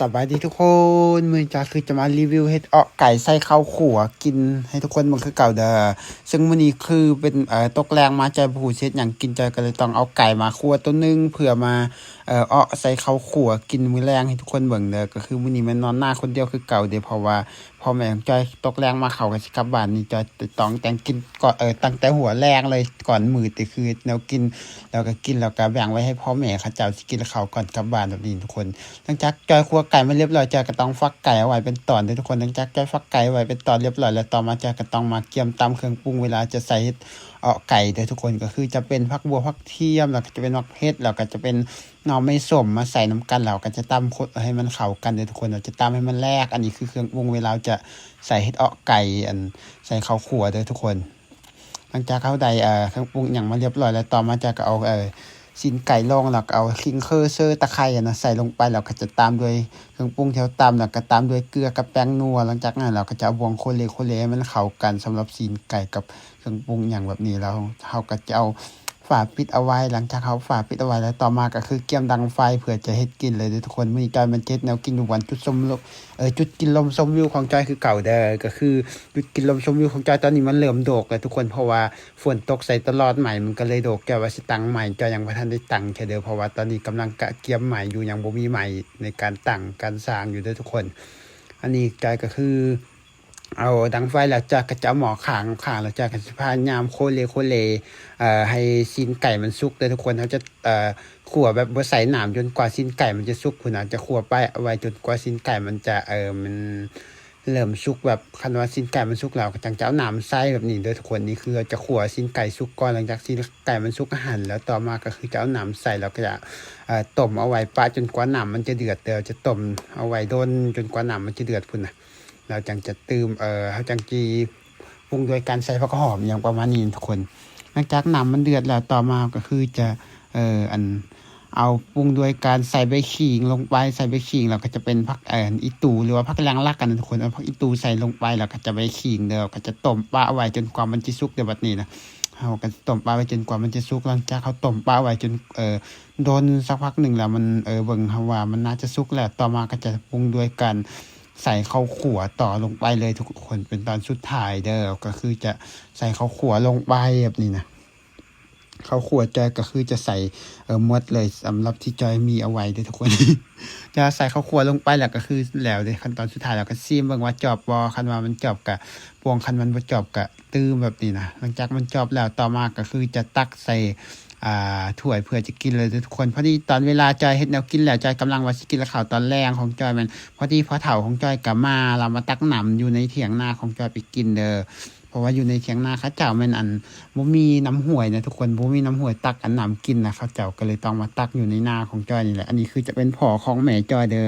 ສະບາຍດີທຸກຄົນ, ມື້ນີ້ຈອຍຄືຈະມາຣີວິວເຮັດເອາະໄກ່ໃສ່ເຂົ້າຂົ້ວກິນໃຫ້ທຸກຄົນເບິ່ງຄືເກົ່າເດີ. ເຊິ່ງມື້ນີ້ຄືເປັນ ເອີ ຕົກແລງມາ ຈອຍບໍ່ຮູ້ຊິເຮັດຫຍັງກິນ, ຈອຍກໍເລີຍຕ້ອງເອົາໄກ່ມາຂົ້ວໂຕໜຶ່ງ ເພື່ອມາ ເອີ ເອາະໃສ່ເຂົ້າຂົ້ວກິນມື້ແລງໃຫ້ທຸກຄົນເບິ່ງເດີ. ກໍຄືມື້ນີ້ແມ່ນນອນນາຄົນດຽວຄືເກົ່າເດ ເພາະວ່າພໍ່ແມ່ຂອງຈອຍຕົກແລງມາ ເຂົາກໍຊິກັບບ້ານນີ້, ຈອຍຕ້ອງແຕ່ງກິນກ່ອນ ເອີ ຕັ້ງແຕ່ຫົວແລງເລີຍ ກ່ອນມືດ ກໍຄືເຮັດແນວກິນ ແລ້ວກໍກິນ ແລ້ວກໍແບ່ງໄວ້ໃຫ້ພໍ່ແມ່ເຂົາເຈົ້າຊິກິນເຂົ້າກ່ອນກັບບ້ານແບບນີ້ທຸກຄົນ. ຫຼັງຈາກຈອຍຂົ້ວໄກ່ມາລຽບຮ້ອຍ ຈອຍກໍຕ້ອງຟັກໄກ່ເອົາໄວ້ເປັນຕອນເດີທຸກຄົນ. ຫຼັງຈາກຈອຍຟັກໄກ່ໄວ້ເປັນຕອນລຽບຮ້ອຍແລ້ວ ຕໍ່ມາຈອຍກໍຕ້ອງມາກຽມຕຳເຄື່ອງປຸງເວລາຈະໃສ່ເຮັດເອາະໄກ່ເດີທຸກຄົນ. ກໍຄືຈະເປັນຜັກບົ່ວ ຜັກທຽມ ແລ້ວກໍຈະເປັນໝາກເຜັດ ແລ້ວກໍຈະເປັນໜໍ່ໄມ້ສົ້ມມາໃສ່ນຳກັນ ແລ້ວກໍຈະຕຳຄົນໃຫ້ມັນເຂົ້າກັນເດີທຸກຄົນ. ເຮົາຈະຕຳໃຫ້ມັນແຫຼກ. ອັນນີ້ຄືເຄື່ອງປຸງເວລາເຮົາຈະໃສ່ເຮັດເອາະໄກ່ ອັນ ໃສ່ເຂົ້າຂົ້ວເດີທຸກຄົນ. ຫຼັງຈາກເຮົາໄດ້ ເອີ ເຄື່ອງປຸງຫຍັງມາລຽບຮ້ອຍແລ້ວ ຕໍ່ມາຈອຍກໍເອົາ ເອີ ຊີ້ນໄກ່ລົງ ແລ້ວກໍເອົາຂີງເຄີ ເຊີ ຕະໄຄຫັ້ນນະ ໃສ່ລົງໄປ ແລ້ວກໍຈະຕາມດ້ວຍເຄື່ອງປຸງທີ່ເຮົາຕຳ ແລ້ວກໍຕາມດ້ວຍເກືອກັບແປ້ງນົວ. ຫຼັງຈາກນັ້ນເຮົາກໍຈະເອົາບ່ວງໂຄເລໂຄເລໃຫ້ມັນເຂົ້າກັນ ສຳລັບຊີ້ນໄກ່ກັບເຄື່ອງປຸງຫຍັງແບບນີ້. ແລ້ວເຮົາກໍຈະເອົາຝາປິດເອົາໄວ້. ຫຼັງຈາກເຮົາຝາປິດເອົາໄວ້ແລ້ວ ຕໍ່ມາກໍຄືກຽມດັງໄຟເພື່ອຈະເຮັດກິນເລີຍເດີທຸກຄົນ. ມື້ນີ້ຈອຍມາເຮັດແນວກິນຢູ່ບ່ອນຈຸດຊົມ ເອີ ຈຸດກິນລົມຊົມວິວຂອງຈອຍຄືເກົ່າເດີ. ກໍຄືຈຸດກິນລົມຊົມວິວຂອງຈອຍຕອນນີ້ມັນເລີ່ມໂດກແລ້ວທຸກຄົນ ເພາະວ່າຝົນຕົກໃສ່ຕະຫຼອດ ໄມ້ມັນກໍເລີຍໂດກ. ຈອຍວ່າຊິຕັ້ງໄມ້ ຈອຍຍັງບໍ່ທັນໄດ້ຕັ້ງເທື່ອເດີ ເພາະວ່າຕອນນີ້ກຳລັງກະກຽມໄມ້ຢູ່ ຍັງບໍ່ມີໄມ້ໃນການຕັ້ງການສ້າງຢູ່ເດີທຸກຄົນ. ອັນນີ້ຈອຍກໍຄືເອົາດັງໄຟແລ້ວ ຈອຍກໍຈະເອົາໝໍ້ຂ້າງ ຂ້າງແລ້ວ ຈອຍກໍຊິພະຍາຍາມໂຄເລໂຄເລ ເອີ ໃຫ້ຊີ້ນໄກ່ມັນສຸກເດີທຸກຄົນ. ເຮົາຈະ ເອີ ຂົ້ວແບບບໍ່ໃສ່ນ້ຳຈົນກວ່າຊີ້ນໄກ່ມັນຈະສຸກພຸ້ນນະ, ຈະຂົ້ວໄປເອົາໄວ້ຈົນກວ່າຊີ້ນໄກ່ມັນຈະ ເອີ ມັນເລີ່ມສຸກ. ແບບຄັນວ່າຊີ້ນໄກ່ມັນສຸກແລ້ວ ກໍຈັ່ງຈະເອົານ້ຳໃສ່ແບບນີ້ເດີທຸກຄົນ. ນີ້ຄືເຮົາຈະຂົ້ວຊີ້ນໄກ່ສຸກກ່ອນ. ຫຼັງຈາກຊີ້ນໄກ່ມັນສຸກຫັ້ນແລ້ວ ຕໍ່ມາກໍຄືຈະເອົານ້ຳໃສ່ ແລ້ວກໍຈະ ເອີ ຕົ້ມເອົາໄວ້ປະຈົນກວ່ານ້ຳມັນຈະເດືອດເດີ. ຈະຕົ້ມເອົາໄວ້ດົນຈົນກວ່ານ້ຳມັນຈະເດືອດພຸ້ນນະ, ແລ້ວຈັ່ງຈະຕື່ມ ເອີ ເຮົາຈັ່ງຊິ ປຸງດ້ວຍການໃສ່ຜັກຫອມຫຍັງປະມານນີ້ທຸກຄົນ. ຫຼັງຈາກນ້ຳມັນເດືອດແລ້ວ ຕໍ່ມາກໍຄືຈະ ເອີ ອັນ ເອົາປຸງດ້ວຍການໃສ່ໃບຂີງລົງໄປ, ໃສ່ໃບຂີງແລ້ວກໍຈະເປັນຜັກ ເອີ ອີຕູ ຫຼືວ່າຜັກແລງລັກຫັ້ນນະທຸກຄົນ. ເອົາຜັກອີຕູໃສ່ລົງໄປ ແລ້ວກໍຈະໃບຂີງເດີ, ກໍຈະຕົ້ມປະໄວ້ຈົນກວ່າມັນຈະສຸກເດີ. ບັດນີ້ນະ ເຮົາກໍຕົ້ມປະໄວ້ຈົນກວ່າມັນຈະສຸກ. ຫຼັງຈາກເຮົາຕົ້ມປະໄວ້ຈົນ ເອີ ດົນສັກພັກໜຶ່ງແລ້ວ ມັນ ເອີ ເບິ່ງເຮົາວ່າມັນໜ້າຈະສຸກແລ້ວ, ຕໍ່ມາກໍຈະປຸງດ້ວຍການ ໃສ່ເຂົ້າຂົ້ວຕໍ່ລົງໄປເລີຍທຸກຄົນ ເປັນຕອນສຸດທ້າຍເດີ. ກໍຄືຈະໃສ່ເຂົ້າຂົ້ວລົງໄປແບບນີ້ນະ, ເຂົ້າຂົ້ວຈອຍກໍຄືຈະໃສ່ ເອີ ໝົດເລີຍ ສຳລັບທີ່ຈອຍມີເອົາໄວ້ເດີທຸກຄົນ. ຈອຍໃສ່ເຂົ້າຂົ້ວລົງໄປແລ້ວກໍຄືແລ້ວເດ້. ຂັ້ນຕອນສຸດທ້າຍແລ້ວກໍຊີມເບິ່ງວ່າຈອບບໍ່, ຄັນວ່າມັນຈອບກໍປົງ, ຄັນມັນບໍ່ຈອບກໍຕື່ມແບບນີ້ນະ. ຫຼັງຈາກມັນຈອບແລ້ວ ຕໍ່ມາກໍຄືຈະຕັກໃສ່ ອ່າ ຖ້ວຍເພື່ອຈະກິນເລີຍເດີທຸກຄົນ. ພໍດີຕອນເວລາຈອຍເຮັດແນວກິນແລ້ວ ຈອຍກຳລັງວ່າຊິກິນເຂົ້າຕອນແລງຂອງຈອຍ. ແມ່ນພໍດີພໍ່ເຖົ້າຂອງຈອຍກໍມາ, ລາວມາຕັກນ້ຳຢູ່ໃນຖຽງນາຂອງຈອຍໄປກິນເດີ, ເພາະວ່າຢູ່ໃນຖຽງນາເຂົາເຈົ້າແມ່ນ ອັນ ບໍ່ມີນ້ຳຫ້ວຍນະທຸກຄົນ, ບໍ່ມີນ້ຳຫ້ວຍຕັກ ອັນ ນ້ຳກິນນະ, ເຂົາເຈົ້າກໍເລີຍຕ້ອງມາຕັກຢູ່ໃນນາຂອງຈອຍນີ້ແຫຼະ. ອັນນີ້ຄືຈະເປັນພໍ່ຂອງແມ່ຈອຍເດີ,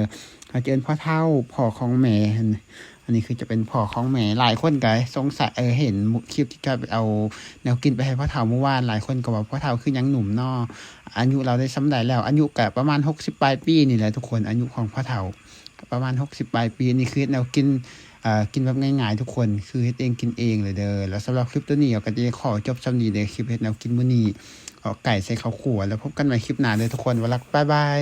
ເຮົາຈະເອີ້ນພໍ່ເຖົ້າ ພໍ່ຂອງແມ່ຫັ້ນ. ອັນນີ້ຄືຈະເປັນພໍ່ຂອງແມ່. ຫຼາຍຄົນກໍສົງໄສ ເອີ ເຫັນຄລິບທີ່ຈອຍໄປເອົາແນວກິນໄປໃຫ້ພໍ່ເຖົ້າມື້ວານ, ຫຼາຍຄົນກໍວ່າ ພໍ່ເຖົ້າຄືຍັງໜຸ່ມເນາະ, ອາຍຸລາວໄດ້ສ່ຳໃດແລ້ວ? ອາຍຸກໍປະມານຫົກສິບປາຍປີນີ້ແຫຼະທຸກຄົນ, ອາຍຸຂອງພໍ່ເຖົ້າປະມານຫົກສິບປາຍປີ. ນີ້ຄືເຮັດແນວກິນ ເອີ ກິນແບບງ່າຍໆທຸກຄົນ, ຄືເຮັດເອງກິນເອງເລີຍເດີ. ແລ້ວສຳລັບຄລິບໂຕນີ້ ເຮົາກໍຈະຂໍຈົບສ່ຳນີ້ເດີ, ຄລິບເຮັດແນວກິນມື້ນີ້ ເອາະໄກ່ໃສ່ເຂົ້າຂົ້ວ. ແລ້ວພົບກັນໃໝ່ຄລິບໜ້າເດີທຸກຄົນ, ວ່າລັກ ບາຍບາຍ.